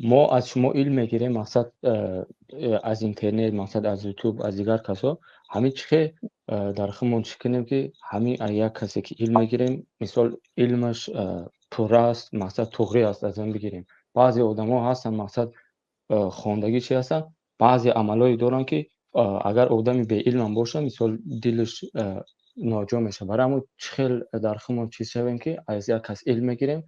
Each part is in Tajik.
Мо аз шумо илм мегирем, мақсад, аз интернет, мақсад, аз Ютуб, аз дигар касо. Ҳамин чӣ хел дар худмон чӣ кунем, ки ҳамин аз як касе ки илм мегирем, мисол, илмаш пурра аст, мақсад, туғрӣ аст, аз он бигирем? Баъзе одамо ҳастанд, мақсад, хондагӣ чи ҳастанд, баъзе амалҳое доранд, ки агар одами беилмам бошад, мисол, дилаш ноҷо мешавад. Барои ҳамон чӣ хел дар худмон чиз шавем, ки аз як кас илм мегирем,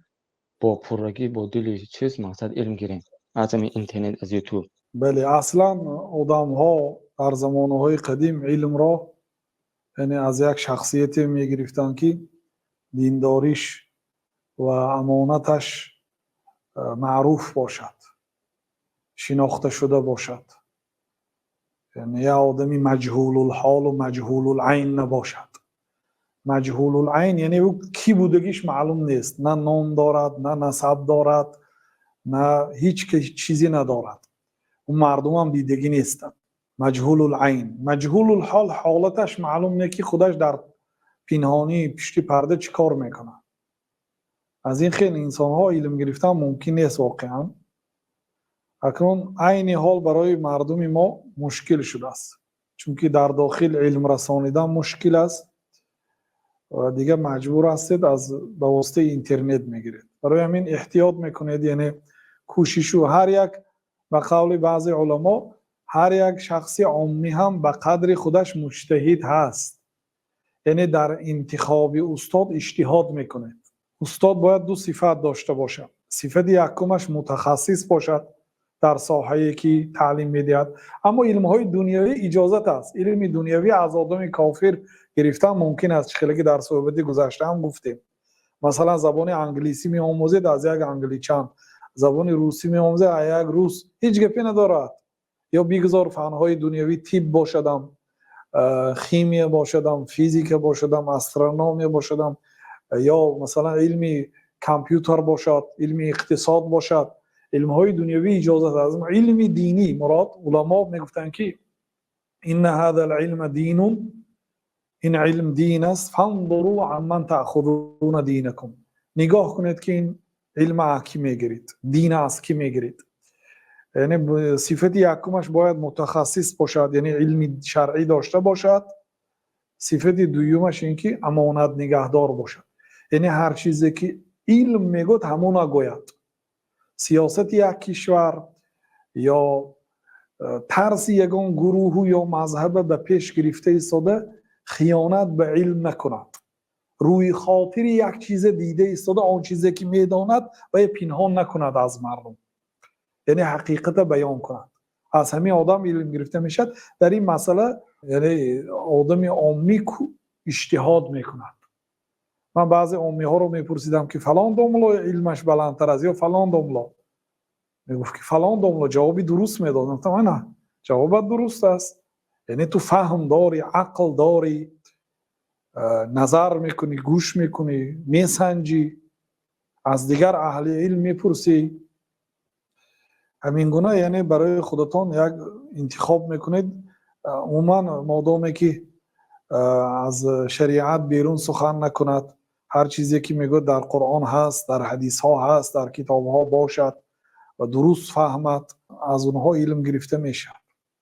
бо пуррагӣ, бо дили чиз, мақсад, илм гирем аз ҳамин интернет, аз Ютуб? Бале, аслан одамҳо дар замонаҳои қадим илмро, яъне, аз як шахсияте мегирифтанд, ки диндориш ва амонаташ маъруф бошад, шинохта шуда бошад, яъне як одами маҷҳулулҳолу маҷҳулулайн набошад. Маҷҳулулайн, яъне ӯ кӣ будагиш маълум нест, на ном дорад, на насаб дорад, на ҳеҷ чизе надорад, ӯ мардумам дидагӣ нестанд, маҷҳулулайн. Маҷҳулулҳол, ҳолаташ маълум не, ки худаш дар пинҳонӣ, пушти парда чӣ кор мекунад. Аз ин хел инсонҳо илм гирифтан мумкин нест воқеан. Акнун айни ҳол барои мардуми мо мушкил шудааст, чунки дар дохил илм расонидан мушкил аст ва дигар маҷбур ҳастед, аз ба воситаи интернет мегиред. Барои ҳамин эҳтиёт мекунед, яъне кӯшишу ҳар як, ба қавли баъзе уламо, ҳар як шахси оммӣ ҳам ба қадри худаш муҷтаҳид ҳаст, яъне дар интихоби устод иҷтиҳод мекунед. Устод бояд ду сифат дошта бошад. Сифати якумаш, мутахассис бошад дар соҳае ки таълим медиҳад. Аммо илмҳои дунявӣ иҷозат аст, илми дунявӣ аз одами кофир гирифтан мумкин аст, чӣ хеле ки дар суҳбати гузашта ҳам гуфтем. Масалан, забони англисӣ меомӯзед аз як англичан, забони русӣ меомӯзед аз як рус, ҳеҷ гапе надорад. Ё бигзор фанҳои дунявӣ, тиб бошадам, химия бошадам, физика бошадам, астрономия бошадам, ё масалан илми компютер бошад, илми иқтисод бошад, илмҳои дунявӣ иҷозат аст. Илми динӣ мурод, уламо мегуфтанд, ки إن هذا العلم دين, ин илм дин аст, فانظروا عمن تأخذون دينكم, нигоҳ кунед, ки ин илма аз кӣ мегиред, дина аз кӣ мегиред. Яъне сифати якумаш, бояд мутахассис бошад, яъне илми шаръӣ дошта бошад. Сифати дуюмаш ин ки амонат нигаҳдор бошад, яъне ҳар чизе ки илм мегӯяд, ҳамона гӯяд. Сиёсати як кишвар ё тарси ягон гурӯҳу ё мазҳаба ба пеш гирифта истода, хиёнат ба илм накунад. Рӯи хотири як чизе дида истода, он чизе ки медонад, вай пинҳон накунад аз мардум, яъне ҳақиқата баён кунад. Аз ҳамин одам илм гирифта мешавад. Дар ин масъала, яъне, одами оммӣ иҷтиҳод мекунад. Ман баъзе оммиҳоро мепурсидам, ки фалон домло илмаш баландтар аст ё фалон домло? Мегуфт, ки фалон домло. Ҷавоби дуруст медод. Гуфтам: ана, ҷавобат дуруст аст, яъне ту фаҳм дорӣ, ақл дорӣ, назар мекунӣ, гӯш мекунӣ, месанҷӣ, аз дигар аҳли илм мепурсӣ. Ҳамин гуна, яъне барои худатон як интихоб мекунед. Умуман, модоме ки аз шариат берун сухан накунад, ҳар чизе ки мегӯяд, дар Қуръон ҳаст, дар ҳадисҳо ҳаст, дар китобҳо бошад ва дуруст фаҳмад, аз онҳо илм гирифта мешавад.